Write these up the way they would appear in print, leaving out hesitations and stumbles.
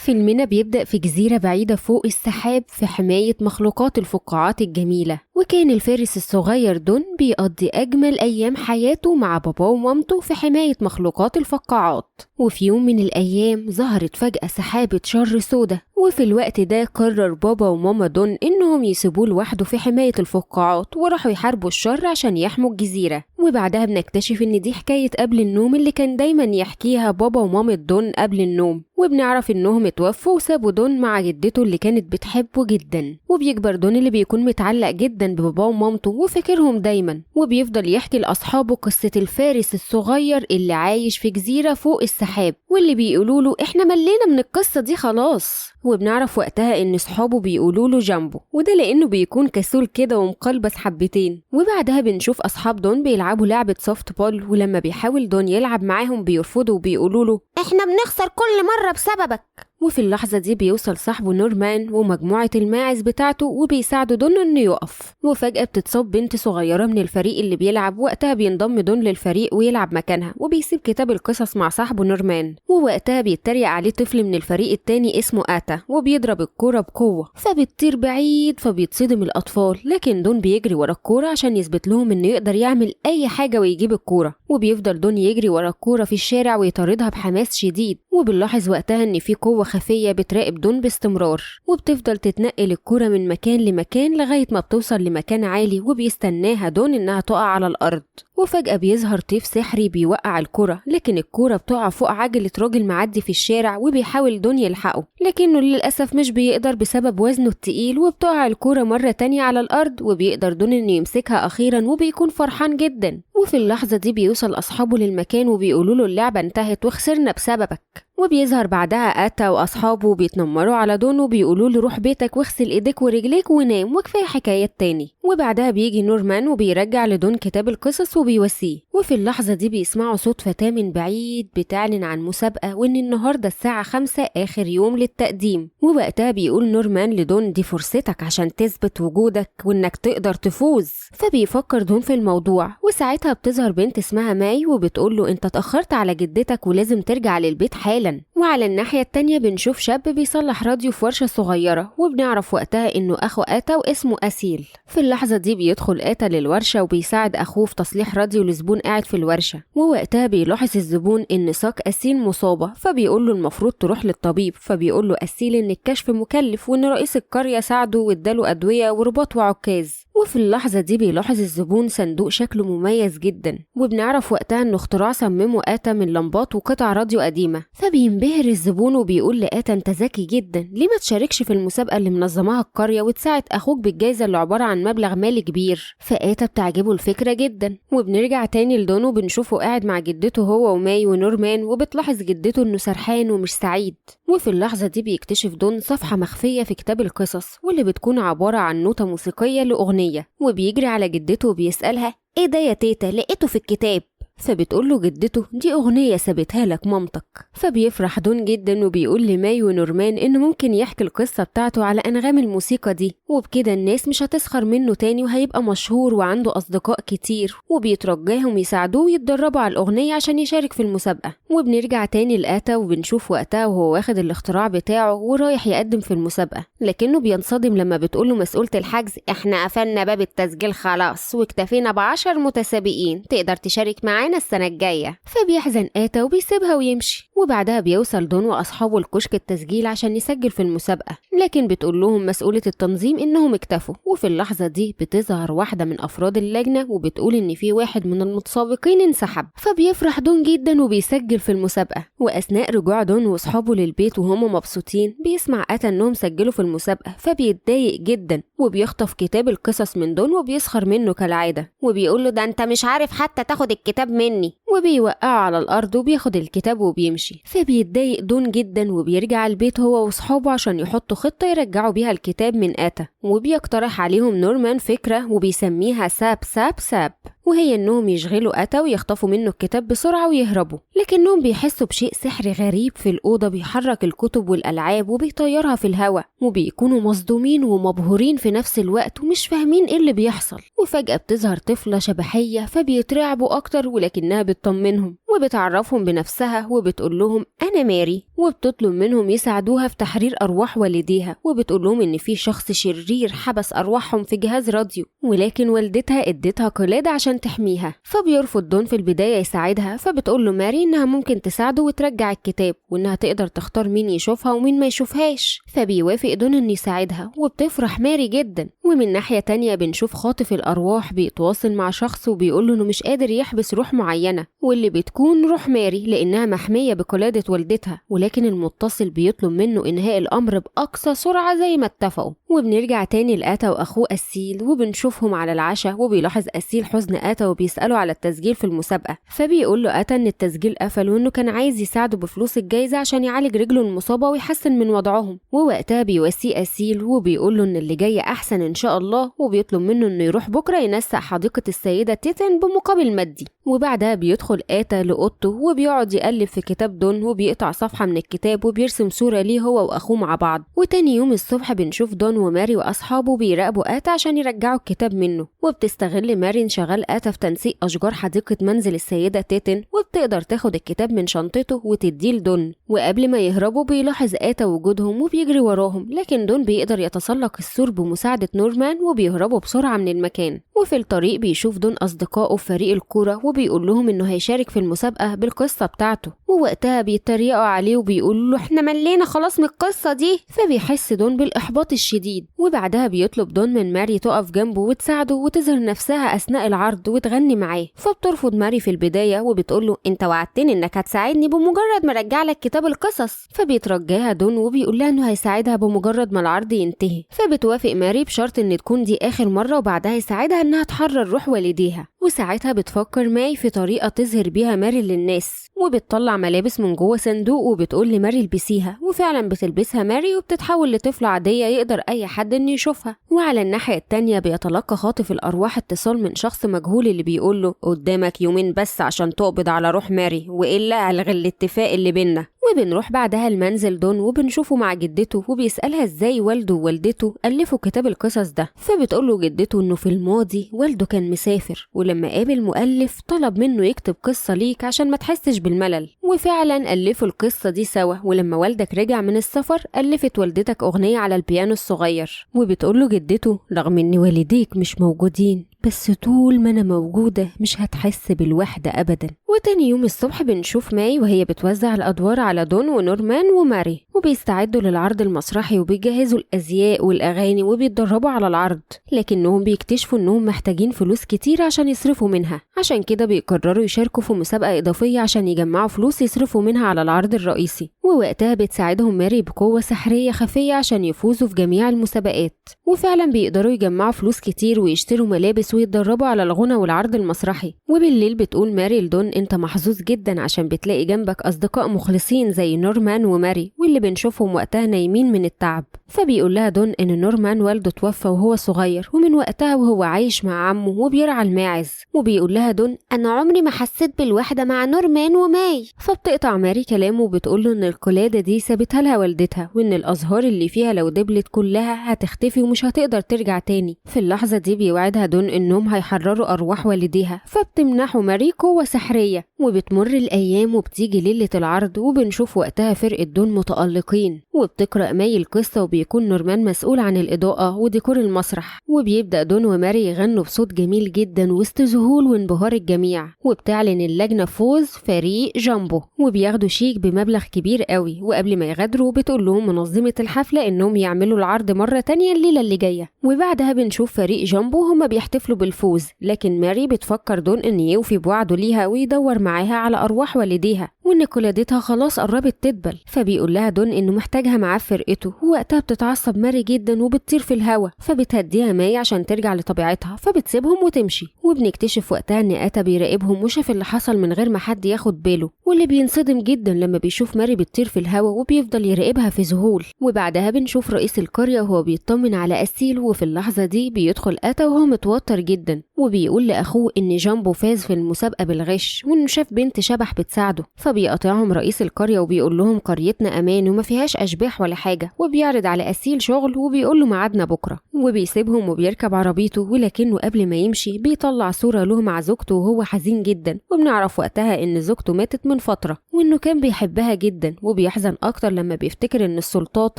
فيلمنا بيبدأ في جزيرة بعيدة فوق السحاب في حماية مخلوقات الفقاعات الجميلة، وكان الفارس الصغير دون بيقضي أجمل أيام حياته مع باباه ومامته في حماية مخلوقات الفقاعات. وفي يوم من الأيام ظهرت فجأة سحابة شر سودة، وفي الوقت ده قرر بابا وماما دون إنهم يسيبوه لوحده في حماية الفقاعات، وراحوا يحاربوا الشر عشان يحموا الجزيرة. وبعدها بنكتشف إن دي حكاية قبل النوم اللي كان دايما يحكيها بابا ومامة دون قبل النوم، وبنعرف إنهم اتوفوا وسابوا دون مع جدته اللي كانت بتحبه جدا. وبيكبر دون اللي بيكون متعلق جدا بباباه ومامته وفاكرهم دايما، وبيفضل يحكي لأصحابه قصة الفارس الصغير اللي عايش في جزيرة فوق السحاب، واللي بيقولوا له احنا ملينا من القصة دي خلاص. وبنعرف وقتها ان صحابه بيقولوا له جامبو، وده لانه بيكون كسول كده ومقلبس حبتين. وبعدها بنشوف اصحاب دون بيلعبوا لعبة soft ball، ولما بيحاول دون يلعب معاهم بيرفضوا وبيقولوا له احنا بنخسر كل مرة بسببك. وفي اللحظة دي بيوصل صاحبه نورمان ومجموعة الماعز بتاعته وبيساعدوا دون انه يقف. وفجأة بتتصاب بنت صغيرة من الفريق اللي بيلعب، وقتها بينضم دون للفريق ويلعب مكانها، وبيسيب كتاب القصص مع صاحبه نورمان. ووقتها بيتريق عليه طفل من الفريق التاني اسمه آتا، وبيضرب الكورة بقوة فبتطير بعيد، فبيتصدم الأطفال، لكن دون بيجري ورا الكورة عشان يثبت لهم انه يقدر يعمل أي حاجة ويجيب الكورة. وبيفضل دون يجري ورا الكورة في الشارع ويطاردها بحماس شديد، وبنلاحظ وقتها ان في قوة خفية بتراقب دون باستمرار، وبتفضل تتنقل الكرة من مكان لمكان لغاية ما بتوصل لمكان عالي، وبيستناها دون إنها تقع على الأرض. وفجأة بيظهر طيف سحري بيوقع الكرة، لكن الكرة بتقع فوق عجلة راجل معدي في الشارع، وبيحاول دون يلحقه لكنه للأسف مش بيقدر بسبب وزنه التقيل، وبتقع الكرة مرة تانية على الأرض، وبيقدر دون إنه يمسكها أخيرا وبيكون فرحان جدا. وفي اللحظة دي بيوصل أصحابه للمكان وبيقولوا له اللعبة انتهت وخسرنا بسببك. وبيظهر بعدها آتا وأصحابه بيتنمروا على دون وبيقولوا له روح بيتك واغسل ايديك ورجليك ونام وكفاية حكايات تاني. وبعدها بيجي نورمان وبيرجع لدون كتاب القصص وبيواسيه. وفي اللحظة دي بيسمعوا صوت فتاة من بعيد بتعلن عن مسابقة، وإن النهاردة الساعة 5 آخر يوم للتقديم. ووقتها بيقول نورمان لدون دي فرصتك عشان تثبت وجودك وإنك تقدر تفوز. فبيفكر دون في الموضوع، وساعتها بتظهر بنت اسمها ماي وبتقول له انت اتأخرت على جدتك ولازم ترجع للبيت حالا. وعلى الناحية التانية بنشوف شاب بيصلح راديو في ورشة صغيرة، وبنعرف وقتها انه اخو آتا واسمه أسيل. في اللحظة دي بيدخل آتا للورشة وبيساعد اخوه في تصليح راديو لزبون قاعد في الورشة. ووقتها بيلاحظ الزبون ان ساق أسيل مصابة، فبيقول له المفروض تروح للطبيب. فبيقول له أسيل ان الكشف مكلف وان رئيس القرية ساعده واداله أدوية ورباط وعكاز. وفي اللحظة دي بيلاحظ الزبون صندوق شكله مميز جدا، وبنعرف وقتها انه اختراع صممه آتا من لمبات وقطع راديو قديمة. فبينبهر الزبون وبيقول لآتا انت ذكي جدا، ليه ما تشاركش في المسابقة اللي منظماها القرية وتساعد اخوك بالجائزة اللي عبارة عن مبلغ مالي كبير. فآتا بتعجبه الفكرة جدا. وبنرجع تاني لدون وبنشوفه قاعد مع جدته هو وماي ونورمان، وبتلاحظ جدته انه سرحان ومش سعيد. وفي اللحظة دي بيكتشف دون صفحة مخفية في كتاب القصص، واللي بتكون عبارة عن نوتة موسيقية لأغنية، وبيجري على جدته وبيسألها ايه ده يا تيتا لقيته في الكتاب. فبتقول له جدته دي أغنية سابتها لك مامتك. فبيفرح دون جدا وبيقول لماي ونورمان إنه ممكن يحكي القصة بتاعته على أنغام الموسيقى دي، وبكده الناس مش هتسخر منه تاني وهيبقى مشهور وعنده أصدقاء كتير، وبيترجاهم يساعدوه يتدربوا على الأغنية عشان يشارك في المسابقة. وبنرجع تاني لآتا وبنشوف وقتها وهو واخد الاختراع بتاعه ورايح يقدم في المسابقة، لكنه بينصدم لما بتقوله مسؤولة الحجز احنا قفلنا باب التسجيل خلاص واكتفينا ب10 متسابقين، تقدر تشارك معانا السنة الجاية. فبيحزن آتا وبيسيبها ويمشي. وبعدها بيوصل دون وأصحابه لكشك التسجيل عشان يسجل في المسابقة، لكن بتقول لهم مسؤولة التنظيم إنهم اكتفوا. وفي اللحظة دي بتظهر واحدة من أفراد اللجنة وبتقول إن في واحد من المتسابقين انسحب. فبيفرح دون جدا وبيسجل في المسابقة. وأثناء رجوع دون وأصحابه للبيت وهم مبسوطين بيسمع آتا إنهم سجلوا في المسابقة، فبيتضايق جدا وبيخطف كتاب القصص من دون وبيسخر منه كالعادة، وبيقول له ده أنت مش عارف حتى تاخد الكتاب مني، وبيوقعه على الأرض وبياخد الكتاب وبيمشي. فبيتضايق دون جدا وبيرجع البيت هو وصحابه عشان يحطوا خطة يرجعوا بيها الكتاب من آتا. وبيقترح عليهم نورمان فكرة وبيسميها ساب ساب ساب. وهي إنهم يشغلوا أتا ويخطفوا منه الكتاب بسرعة ويهربوا، لكنهم بيحسوا بشيء سحري غريب في الأوضة بيحرك الكتب والألعاب وبيطيرها في الهواء، وبيكونوا مصدومين ومبهورين في نفس الوقت ومش فاهمين إيه اللي بيحصل. وفجأة بتظهر طفلة شبحية فبيترعبوا أكتر، ولكنها بتطمنهم وبتعرفهم بنفسها وبتقول لهم أنا ماري، وبتطلب منهم يساعدوها في تحرير أرواح والديها، وبتقول لهم إن في شخص شرير حبس أرواحهم في جهاز راديو، ولكن والدتها اديتها قلادة عشان تحميها. فبيرفض دون في البداية يساعدها، فبتقول له ماري إنها ممكن تساعده وترجع الكتاب، وإنها تقدر تختار مين يشوفها ومين ما يشوفهاش، فبيوافق دون إنه يساعدها وبتفرح ماري جدا. ومن ناحية تانية بنشوف خاطف الأرواح بيتواصل مع شخص وبيقول له إنه مش قادر يحبس روح معينة، واللي بتكون روح ماري لأنها محمية بقلادة والدتها، ولكن المتصل بيطلب منه إنهاء الأمر بأقصى سرعة زي ما اتفقوا. وبنرجع تاني لآتا وأخوه أسيل وبنشوفهم على العشاء، وبيلاحظ أسيل حزن آتا وبيسأله على التسجيل في المسابقة، فبيقول له آتا إن التسجيل قفل وإنه كان عايز يساعده بفلوس الجايزة عشان يعالج رجله المصابة ويحسن من وضعهم. ووقتها بيواسيه أسيل وبيقول له إن اللي جاي أحسن إن شاء الله، وبيطلب منه إنه يروح بكرة ينسق حديقة السيدة تيتن بمقابل مادي. وبعدها بيدخل آتا لأوضته وبيقعد يقلب في كتاب دون وبيقطع صفحة من الكتاب وبيرسم صورة ليه هو وأخوه مع بعض. وتاني يوم الصبح بنشوف دون وماري وأصحابه بيراقبوا آتا عشان يرجعوا الكتاب منه، وبتستغل ماري انشغال آتا في تنسيق أشجار حديقة منزل السيدة تيتن، وبتقدر تاخد الكتاب من شنطته وتديه لدون. وقبل ما يهربوا بيلاحظ آتا وجودهم وبيجري وراهم، لكن دون بيقدر يتسلق السور بمساعدة نورمان وبيهربوا بسرعة من المكان. وفي الطريق بيشوف دون أصدقائه في فريق الكورة وبيقول لهم إنه هيشارك في المسابقة بالقصة بتاعته، ووقتها بيتريقوا عليه وبيقولوا له احنا ملينا خلاص من القصة دي، فبيحس دون بالإحباط الشديد. وبعدها بيطلب دون من ماري تقف جنبه وتساعده وتظهر نفسها أثناء العرض وتغني معاه، فبترفض ماري في البداية وبتقول له انت وعدتني انك هتساعدني بمجرد ما ارجع لك كتاب القصص، فبيترجاها دون وبيقول لها انه هيساعدها بمجرد ما العرض ينتهي، فبتوافق ماري بشرط ان تكون دي آخر مرة وبعدها يساعدها انها تحرر روح والديها. وساعتها بتفكر ماي في طريقة تظهر بيها ماري للناس، وبتطلع ملابس من جوه صندوق وبتقول لماري البسيها، وفعلا بتلبسها ماري وبتتحول لطفلة عادية يقدر أي حد إنه يشوفها. وعلى الناحية التانية بيتلقى خاطف الأرواح اتصال من شخص مجهول اللي بيقول له قدامك يومين بس عشان تقبض على روح ماري وإلا ألغي الاتفاق اللي بينا. وبنروح بعدها المنزل دون وبنشوفه مع جدته وبيسألها ازاي والده ووالدته ألفوا كتاب القصص ده، فبتقوله جدته انه في الماضي والده كان مسافر ولما قابل مؤلف طلب منه يكتب قصة ليك عشان ما تحسش بالملل، وفعلا ألفوا القصة دي سوا، ولما والدك رجع من السفر ألفت والدتك أغنية على البيانو الصغير. وبتقوله جدته رغم ان والديك مش موجودين بس طول ما انا موجودة مش هتحس بالوحدة ابدا. وتاني يوم الصبح بنشوف ماي وهي بتوزع الادوار على دون ونورمان وماري، وبيستعدوا للعرض المسرحي وبيجهزوا الازياء والاغاني وبيتدربوا على العرض، لكنهم بيكتشفوا انهم محتاجين فلوس كتير عشان يصرفوا منها، عشان كده بيقرروا يشاركوا في مسابقة اضافية عشان يجمعوا فلوس يصرفوا منها على العرض الرئيسي. ووقتها بتساعدهم ماري بقوة سحرية خفية عشان يفوزوا في جميع المسابقات، وفعلا بيقدروا يجمعوا فلوس كتير ويشتروا ملابس ويتدربوا على الغنى والعرض المسرحي. وبالليل بتقول ماري لدون انت محظوظ جدا عشان بتلاقي جنبك اصدقاء مخلصين زي نورمان وماري، واللي بنشوفهم وقتها نايمين من التعب. فبيقول لها دون ان نورمان والده توفى وهو صغير، ومن وقتها وهو عايش مع عمه وبيرعى الماعز. وبيقول لها دون انا عمري ما حسيت بالوحده مع نورمان وماي. فبتقطع ماري كلامه وبتقول له ان القلاده دي سابتها لها والدتها، وان الازهار اللي فيها لو دبلت كلها هتختفي ومش هتقدر ترجع تاني. في اللحظه دي بيوعدها دون انهم هيحرروا ارواح والديها، فبتمنحه ماري قوه سحريه. وبتمر الايام وبتيجي ليله العرض، وبنشوف وقتها فرقه دون متالقين، وبتقرا ماي القصه، وبيكون نورمان مسؤول عن الاضاءه وديكور المسرح. وبيبدا دون وماري يغنوا بصوت جميل جدا وسط ذهول وانبهار الجميع، وبتعلن اللجنه فوز فريق جامبو، وبياخدوا شيك بمبلغ كبير قوي. وقبل ما يغادروا بتقول لهم منظمه الحفله انهم يعملوا العرض مره تانية الليله اللي جايه. وبعدها بنشوف فريق جامبو هما بيحتفلوا بالفوز، لكن ماري بتفكر دون ان يوفي بوعده ليها ويدور معاها على ارواح والديها، وان قلادتها خلاص قربت تدبل. فبيقول لها دون انه محتاجها معاه في فرقته، ووقتها بتترجى بتتعصب ماري جدا وبتطير في الهوا، فبتهديها ماي عشان ترجع لطبيعتها، فبتسيبهم وتمشي. وبنكتشف وقتها ان اتا بيراقبهم وشاف اللي حصل من غير ما حد ياخد باله، واللي بينصدم جدا لما بيشوف ماري بتطير في الهوا وبيفضل يراقبها في ذهول. وبعدها بنشوف رئيس القرية وهو بيطمن على أسيل، وفي اللحظة دي بيدخل اتا وهو متوتر جدا وبيقول لأخوه إن جامبو فاز في المسابقة بالغش وإنه شاف بنت شبح بتساعده. فبيقاطعهم رئيس القرية وبيقول لهم قريتنا أمان وما فيهاش أشباح ولا حاجة، وبيعرض على أسيل شغل وبيقول له ميعادنا بكرة، وبيسيبهم وبيركب عربيته. ولكنه قبل ما يمشي بيطلع صورة له مع زوجته وهو حزين جدا، وبنعرف وقتها إن زوجته ماتت من فترة وإنه كان بيحبها جدا، وبيحزن أكتر لما بيفتكر إن السلطات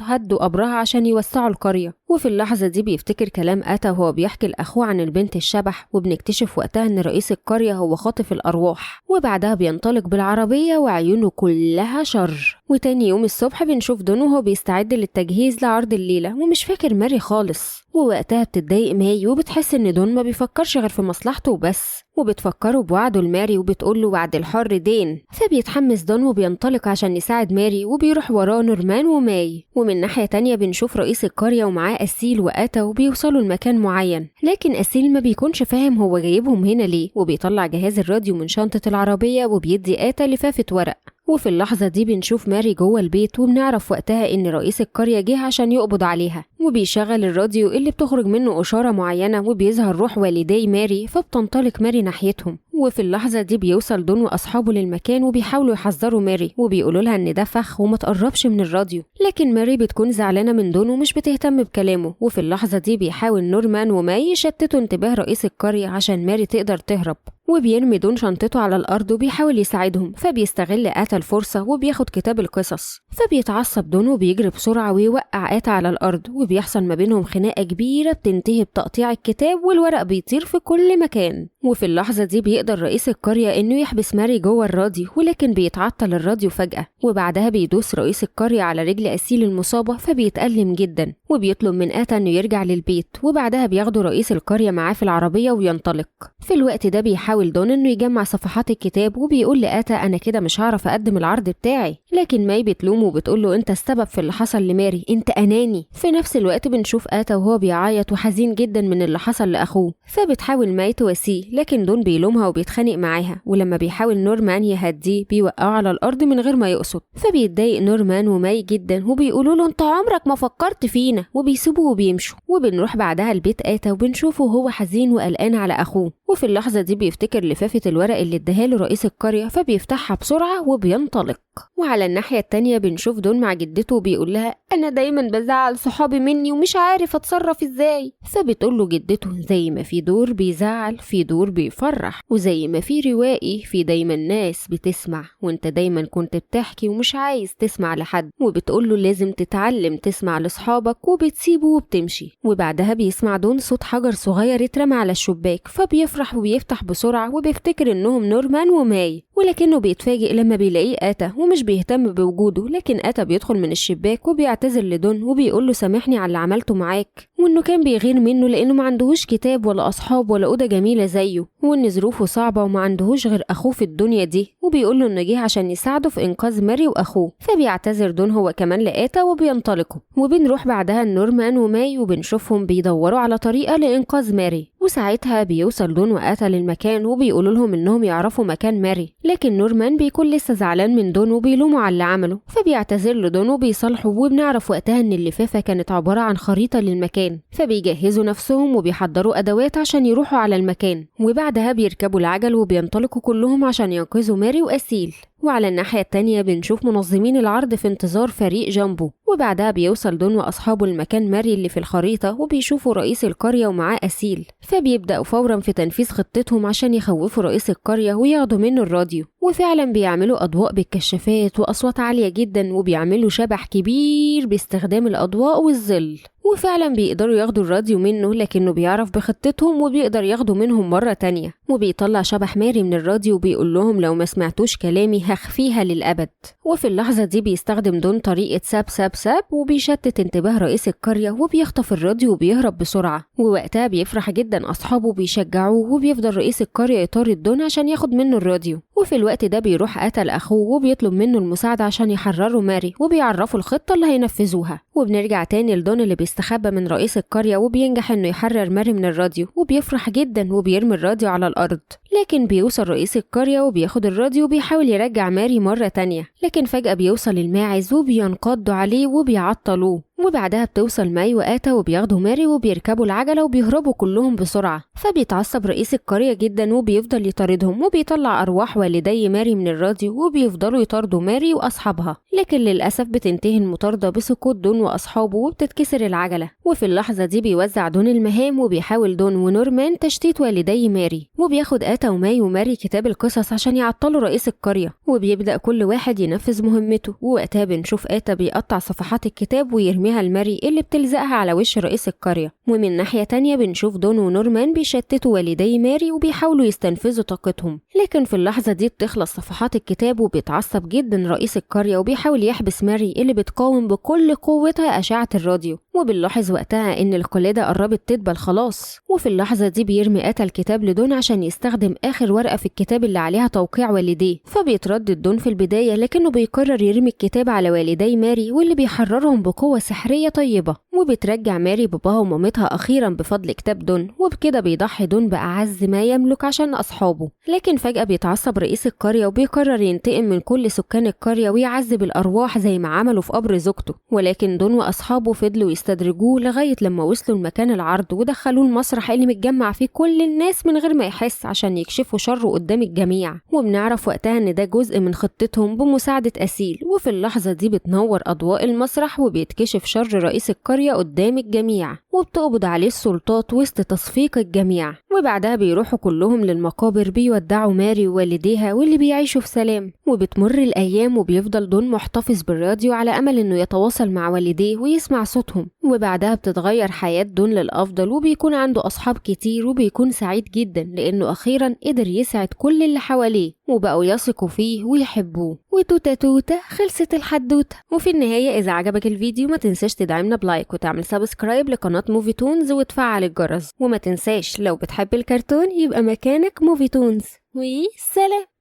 هدوا قبرها عشان يوسعوا القرية. وفي اللحظة دي بيفتكر كلام أتا وهو بيحكي لأخوه عن البنت الشبح، وبنكتشف وقتها إن رئيس القرية هو خاطف الأرواح. وبعدها بينطلق بالعربية وعيونه كلها شر. وتاني يوم الصبح بنشوف دون وهو بيستعد للتجهيز لعرض الليلة ومش فاكر ماري خالص. ووقتها بتتضايق ماي وبتحس إن دون ما بيفكرش غير في مصلحته وبس، وبتفكره بوعده لماري وبتقول له وعد الحر دين. فبيتحمس دون وبينطلق عشان يساعد ماري، وبيروح وراه نورمان وماي. ومن ناحية تانية بنشوف رئيس القرية ومعاه أسيل وأتا وبيوصلوا لمكان معين، لكن أسيل ما بيكونش فاهم هو جايبهم هنا ليه، وبيطلع جهاز الراديو من شنطة العربية وبيدي آتا لفافة ورق. وفي اللحظة دي بنشوف ماري جوه البيت، وبنعرف وقتها إن رئيس القرية جه عشان يقبض عليها، وبيشغل الراديو اللي بتخرج منه إشارة معينة وبيظهر روح والدي ماري، فبتنطلق ماري ناحيتهم. وفي اللحظة دي بيوصل دون وأصحابه للمكان وبيحاولوا يحذروا ماري وبيقولوا لها إن ده فخ وما تقربش من الراديو، لكن ماري بتكون زعلانة من دون ومش بتهتم بكلامه. وفي اللحظة دي بيحاول نورمان وماي يشتتوا انتباه رئيس القرية عشان ماري تقدر تهرب، وبيرمي دون شنطته على الأرض وبيحاول يساعدهم، فبيستغل آتا الفرصة وبياخد كتاب القصص. فبيتعصب دون وبيجري بسرعة ويوقع آتا على الأرض، وبيحصل ما بينهم خناقة كبيرة بتنتهي بتقطيع الكتاب والورق بيطير في كل مكان. وفي اللحظة دي بيقدر رئيس القرية إنه يحبس ماري جوه الراديو، ولكن بيتعطل الراديو فجأة، وبعدها بيدوس رئيس القرية على رجل أسيل المصابة فبيتألم جدا، وبيطلب من آتا إنه يرجع للبيت. وبعدها بياخده رئيس القرية معاه في العربية وينطلق. في الوقت ده بيحاول دون إنه يجمع صفحات الكتاب وبيقول لآتا أنا كده مش هعرف أقدم العرض بتاعي، لكن ماي بتلومه وبتقول له أنت السبب في اللي حصل لماري، أنت أناني. في نفس الوقت بنشوف آتا وهو بيعيط وحزين جدا من اللي حصل لأخوه، فبتحاول ماي تواسيه، لكن دون بيلومها وبيتخانق معاها. ولما بيحاول نورمان يهديه بيوقعه على الأرض من غير ما يقصد، فبيتضايق نورمان وماي جدا وبيقولوا له أنت عمرك ما فكرت فينا، وبيسيبوه وبيمشوا. وبنروح بعدها البيت آتا وبنشوفه وهو حزين وقلقان على أخوه. وفي اللحظة دي بيفتكر لفافة الورق اللي اداها له رئيس القرية، فبيفتحها بسرعة وبينطلق. وعلى الناحية التانية بنشوف دون مع جدته وبيقول لها أنا دايما بزعل صحابي مني ومش عارف أتصرف إزاي. فبتقول له جدته زي ما في دور بيزعل في دور بيفرح، وزي ما في روائي في دايما ناس بتسمع، وانت دايما كنت بتحكي ومش عايز تسمع لحد. وبتقول له لازم تتعلم تسمع لصحابك، وبتسيبه وبتمشي. وبعدها بيسمع دون صوت حجر صغير يترمى على الشباك، فبيفرح وبيفتح بسرعة وبيفتكر انهم نورمان وماي، ولكنه بيتفاجئ لما بيلاقيه آتا ومش بيهتم بوجوده. لكن آتا بيدخل من الشباك وبيعتذر لدون وبيقول له سامحني على اللي عملته معاك، وانه كان بيغير منه لانه ما عندهوش كتاب ولا اصحاب ولا اوضه جميله زيه، وان ظروفه صعبه وما عندهوش غير اخوه في الدنيا دي، وبيقول له انه جه عشان يساعده في انقاذ ماري واخوه. فبيعتذر دون هو كمان لآتا وبينطلقوا. وبنروح بعدها لنورمان وماي وبنشوفهم بيدوروا على طريقه لانقاذ ماري. وساعتها بيوصل دون وآتا للمكان وبيقولوا لهم انهم يعرفوا مكان ماري، لكن نورمان بيكون لسه زعلان من دون وبيلومه على اللي عمله، فبيعتذر له دون وبيصالحه. وبنعرف وقتها ان اللفافه كانت عباره عن خريطه للمكان، فبيجهزوا نفسهم وبيحضروا ادوات عشان يروحوا على المكان. وبعدها بيركبوا العجل وبينطلقوا كلهم عشان ينقذوا ماري وأسيل. وعلى الناحية التانية بنشوف منظمين العرض في انتظار فريق جامبو. وبعدها بيوصل دون وأصحابه المكان ماري اللي في الخريطة، وبيشوفوا رئيس القرية ومعاه أسيل، فبيبدأوا فورا في تنفيذ خطتهم عشان يخوفوا رئيس القرية وياخدوا منه الراديو. وفعلا بيعملوا أضواء بالكشافات وأصوات عالية جدا، وبيعملوا شبح كبير باستخدام الأضواء والظل، وفعلا بيقدروا ياخدوا الراديو منه، لكنه بيعرف بخطتهم وبيقدر ياخده منهم مرة تانية. وبيطلع شبح ماري من الراديو وبيقول لهم لو ما سمعتوش كلامي هخفيها للأبد. وفي اللحظة دي بيستخدم دون طريقة ساب ساب ساب وبيشتت انتباه رئيس القرية وبيخطف الراديو وبيهرب بسرعة. ووقتها بيفرح جدا أصحابه بيشجعوه، وبيفضل رئيس القرية يطارد دون عشان ياخد منه الراديو. وفي الوقت ده بيروح قتل أخوه وبيطلب منه المساعدة عشان يحرروا ماري، وبيعرفوا الخطة اللي هينفذوها. وبنرجع تاني لدون اللي بيستخبى من رئيس القرية وبينجح انه يحرر ماري من الراديو، وبيفرح جدا وبيرمي الراديو على الأرض. لكن بيوصل رئيس القرية وبياخد الراديو وبيحاول يرجع ماري مرة تانية، لكن فجأة بيوصل الماعز وبينقضوا عليه وبيعطلوه. وبعدها بتوصل ماي وآتا وبياخدوا ماري وبيركبوا العجلة وبيهربوا كلهم بسرعة. فبيتعصب رئيس القرية جدا وبيفضل يطاردهم وبيطلع أرواح والدي ماري من الراديو وبيفضلوا يطاردوا ماري وأصحابها، لكن للأسف بتنتهي المطاردة بسقوط دون وأصحابه وبتتكسر العجلة. وفي اللحظة دي بيوزع دون المهام وبيحاول دون ونورمان تشتيت والدي ماري، وبياخد آتا وماي وماري كتاب القصص عشان يعطلوا رئيس القرية، وبيبدأ كل واحد ينفذ مهمته. ووقتها بنشوف آتا بيقطع صفحات الكتاب ويرميها لماري اللي بتلزقها على وش رئيس القرية. ومن ناحية تانية بنشوف دون ونورمان بيشتتوا والدي ماري وبيحاولوا يستنفذوا طاقتهم، لكن في اللحظة دي بتخلص صفحات الكتاب وبيتعصب جدا رئيس القرية وبيحاول يحبس ماري اللي بتقاوم بكل قوتها أشعة الراديو. وبنلاحظ وقتها إن القلادة قربت تدبل خلاص. وفي اللحظة دي بيرمي آتا الكتاب لدون عشان يستخدم آخر ورقة في الكتاب اللي عليها توقيع والديه، فبيتردد دون في البداية لكنه بيقرر يرمي الكتاب على والدي ماري واللي بيحررهم بقوة سحرية طيبة. وبترجع ماري باباها ومامتها أخيرا بفضل كتاب دون، وبكده بيضحي دون بأعز ما يملك عشان أصحابه. لكن فجأة بيتعصب رئيس القرية وبيقرر ينتقم من كل سكان القرية ويعذب الأرواح زي ما عملوا في قبر زوجته، ولكن دون وأصحابه فضلوا يستدرجوه لغاية لما وصلوا لمكان العرض ودخلوه المسرح اللي متجمع فيه كل الناس من غير ما يحس عشان يكشفوا شره قدام الجميع. وبنعرف وقتها إن ده جزء من خطتهم بمساعدة أسيل. وفي اللحظة دي بتنور أضواء المسرح وبيتكشف شر رئيس القرية قدام الجميع، وبتقبض عليه السلطات وسط تصفيق الجميع. وبعدها بيروحوا كلهم للمقابر بيودعوا ماري ووالديها واللي بيعيشوا في سلام. وبتمر الأيام وبيفضل دون محتفظ بالراديو على أمل إنه يتواصل مع والديه ويسمع صوتهم. وبعدها بتتغير حياة دون للأفضل وبيكون عنده أصحاب كتير وبيكون سعيد جدا لأنه أخيرا قدر يسعد كل اللي حواليه وبقوا يثقوا فيه ويحبوه. وتوتة توتة خلصت الحدوتة. وفي النهاية إذا عجبك الفيديو ما تنساش تدعمنا ب like وتعمل subscribe لقناة موفي تونز وتفعل الجرس، وما تنساش لو بتحب الكرتون يبقى مكانك موفي تونز. وسلام.